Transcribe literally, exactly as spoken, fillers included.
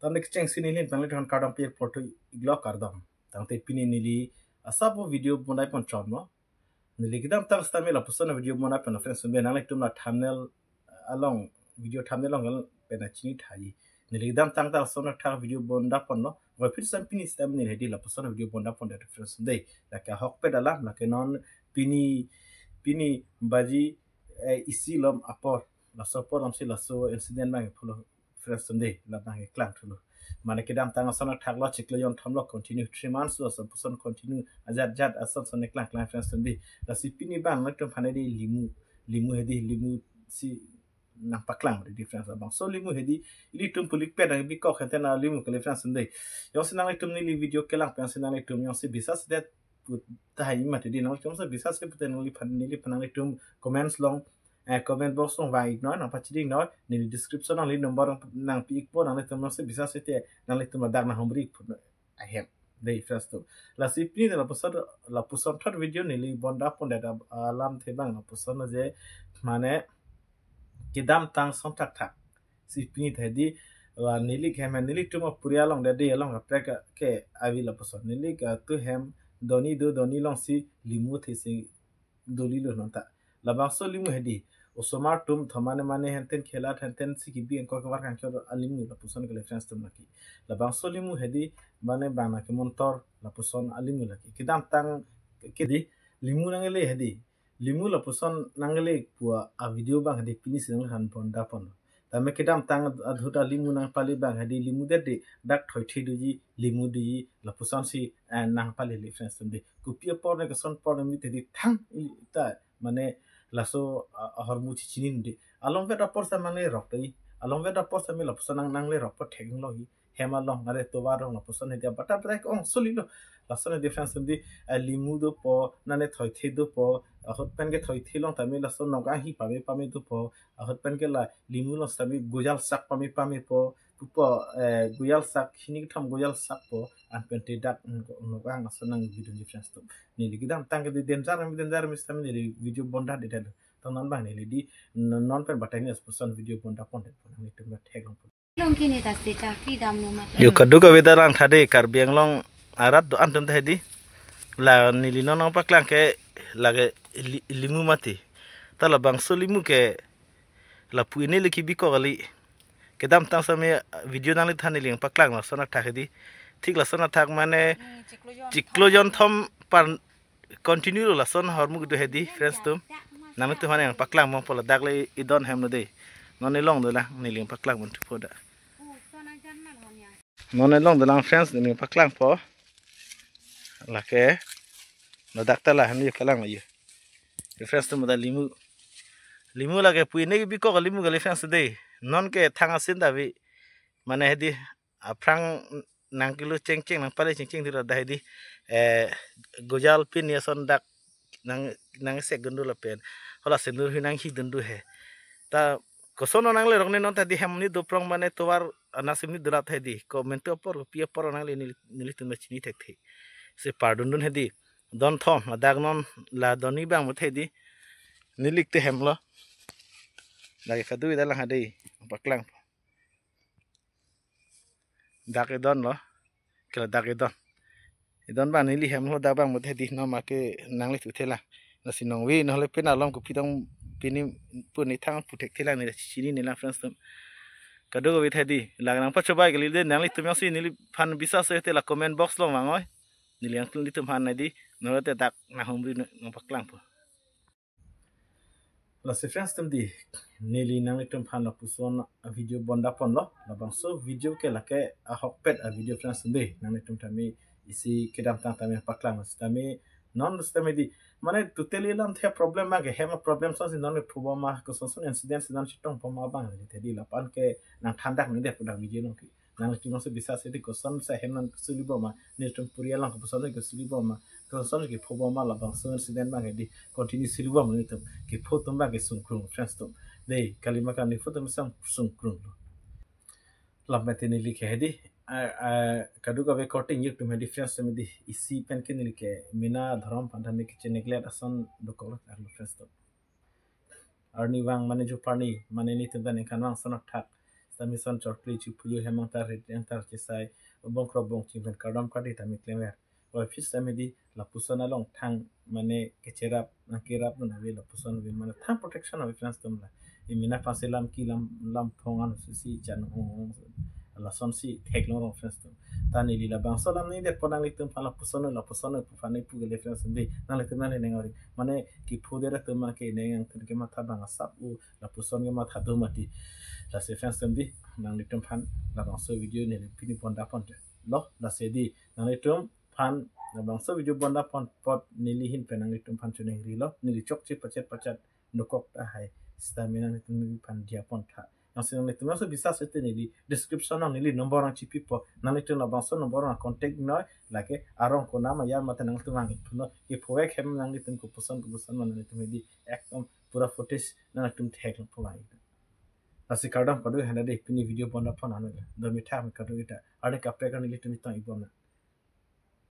Tangte kechengsi neli nanglitum aphan kardom pir portu iglo kardom. Tangte pini neli asap video bonai pon chomlo. Neli kedamtang sitame lapuson video bonai pon friends tum, nanglitum la thumbnail along, video thumbnail along pen chini thaji. Neli kedamtang ta lason athak video bonai ponlo. Wa phir sam pini sitame neli hedi lapuson video bonai pon dei friends tum dei. Lake ahokpet alam, lake non pini, pini baji eh, isi lom apor, laso apor lomsi laso incident abang pulo friends tum dei, labang keklang thulo. Mane kedamtang ason athak lo, chiklo jonthom lo, continue three months lo, laso puson continue ajat jat ason ason keklang keklang friends tum dei. Lasi pini abang nanglitum aphan hedi limu, limu hedi, limu si nangpaklang dei friends. Labangso limu hedi ilitum pulikpet nang bikok henten alimu kali friends tum dei. Jongsi nanglitum neli video kelang pensi nanglitum jongsi bisas det put tahai mati di, nangtum jongsi bisas ke pute nangliphan, neliphan nanglitum comments along, eh, comment box along vang iknon, nangpachini iknon, neli description along neli number nangpi ikpo, nanglitum jongsi bisas te nanglitum ladak nanghumri ikpo ahem dei friends tum. Lasi pini lapuson, lapuson third video neli bonai pon dei, alamthe abang lapuson je mane kedamtang ason athak si pini ta hedi, la neli ke hem, nelitum apuri along dei, dei along kaprek ke avi lapuson. Neli ke tu hem doni do, doni alongsi limu thesi doli lo non ta. Labangso limu hedi osomar atum thom mane mane henten khelat henten si kebi ingkoi kevar kangchor alimu lapuson kali friends tum lake. Labangso limu hedi mane bang nangkemontor lapuson alimu lake. Kedamtang ke di limu nangle hedi, limu lapuson nangle pu avideo abang hedi pini si nangliphan bonai pon. Tame kedamtang adhut alimu nangpali abang hedi limu det dei, dak thoithe doji, limu doji, lapusonsi eh, nangpali le friends tum dei. Kopi apor ne, koson apor ne mite di thang ili ta mane laso ah, ahormu chichini dei. Alongvet apor sitame nangle rok dei. Alongvet apor sitame lapuson nang, nangle rok po thek lo hi. Hem along, are tovar along lapuson hedi bata bata ong soli lo. Lason hedi friends tum dei, eh, limu dopo, mane thoithe dopo, ahut pen ke thoithe along tame laso nok anghi pame pame dopo, ahut pen ke la limu along sitame gojal sak pame pame po, pupo, eh, gojal sak, hini kethom gojal sak po, anpen te dak nok, nok ang ason nangvideo ji friends tum. Neli kedamtang ke di danger, danger sitame neli video bonai dei dei lo. Tang non abang neli di non, non pen batai ni lapuson video bonai pon dei, nanglitum thek long. Long kini ta se chakri dam lo mati. Yo kadokave ta lang tha dei, Karbi Anglong arat do-an atum ta hedi. La neli non nangpaklang ke lake li-, limu mati. Ta labangso limu ke lapu ini le kebikok kali. Kedamtang sitame video nangliphan neli nangpaklang lason athak hedi. Thik lason athak mane chiklo jonthom par continue lo lason ahormu kedo hedi friends tum. Nanglitum aphan nangpaklang pon po, ladak le idon hem lo dei. Non along dolang, neli nangpaklang pon thupo da. Non along dolang friends, neli nangpaklang po. Lake ladak ta la hem yo kelang yo. Yo friends tum, mada limu. Limu lake pu ini kebikok alimu kali friends tum dei. Non ke thang asin ta ave. Mane hedi aphrang nangkelo chengcheng, nangpale chengcheng dei lo da hedi. Eh, gojal pin ason dak nang, nangsek dun do lapen hala sindur hi nanghi dun do he. Ta koson nangle rok ne non ta di, hem ni doprong mane tovar anasim ni dolat hedi. Komentu apor, kopi apor nangle neli, nelitum chini thekthe. Se pardon dun hedi. Don thom, ladak non la doni abang mut hedi. Neli te hem lo. Lake kadokave ta lang ha dei, paklang. Dak idon lo. Ke ladak idon. Idon abang neli hem lo, dak abang mut hedi, non ma ke nangle thu thelang. Lasi nong ave, non le pen alom kopi tong pini puni thang pu thekthelang, neli chini nelang friends tum. Kadokave ta hedi, la nangpachobai kali dei, nanglitum jongsi neliphan bisas te la comment box along vang oi. Neli nanglitum aphan hedi, non te dak nanghumri nangpaklang po. Lasi friends tum dei, neli nanglitum aphan lapuson video bonai ponlo. Labangso video ke lake ahokpet avideo friends tum dei. Nanglitum tame isi kedamtang tame paklang sitame, non sitame dei. Mane totally alamthe problem ma ke, hem problem asonsi non le phu bom ma, koson son incident si non chetong bom ma abang le hedi, lapu-an ke nangthan dak ni dei pu dak video along ke. Nanglitum jongsi bisas hedi, koson si hem nangkesuli bom ma, nelitum apuri along koson si kesuli bom ma, koson si kepho bom ma, labangso incident abang hedi continue suli bom, nelitum kepho atum abang kesungkrung friends tum. Dei, kalima kali pho atum sam sungkrung lo. Lam mati neli ke hedi, ah, ah, kadokave korte ingjir atum hedi friends tum dei, isi pen ke neli ke mena dhorom aphan tame ke che neglect ason dokok lo arlo friends tum. Arnivang mane juparni, mane nelitum ta ningkan vang ason athak Tami son chorkli chipulu hemang tar rit yang tar chesai bongkrop bongching pen kardom kadi tami klemver. Oi fis tami di lapuson along thang mane kecherap nangkerap dun ave lapuson ave mane thang protection ave friends atum la. Imina pase lam ki lam lam phong an si si chan hong hong. Lason si theklong rong friends atum. Ta neli labangso alam ningdet pon nanglitum aphan lapuson lapuson pu aphan pu gele friends atum di. Nanglitum nangli neng ori. Mane kiphudet atum ke neng angthun kematha bang asap u lapuson kematha do mati. Lasi friends atum di nanglitum aphan labangso video neli pini bonda ponte. Lo lasi di nanglitum aphan labangso video bonda pon apot neli ahin pen nanglitum aphan choningri lo, neli chokche pachet pachet dokok ta hai stamina nanglitum aphan dia pontha. Lasi nanglitum laso bisas ete neli description along neli number nangchipipo, nanglitum labangso number nang contact noi, lake arong konam ayar mate nanglitum vang iphuno, iphuek hem nanglitum kopuson kopuson ma nanglitum di ekdom pura footage nanglitum theklong phu vang. Lasi kardom kadu hena de pini video bonda pon anu la. Domi tham kadu kita. Arni kaprek nelitum itong ibom na.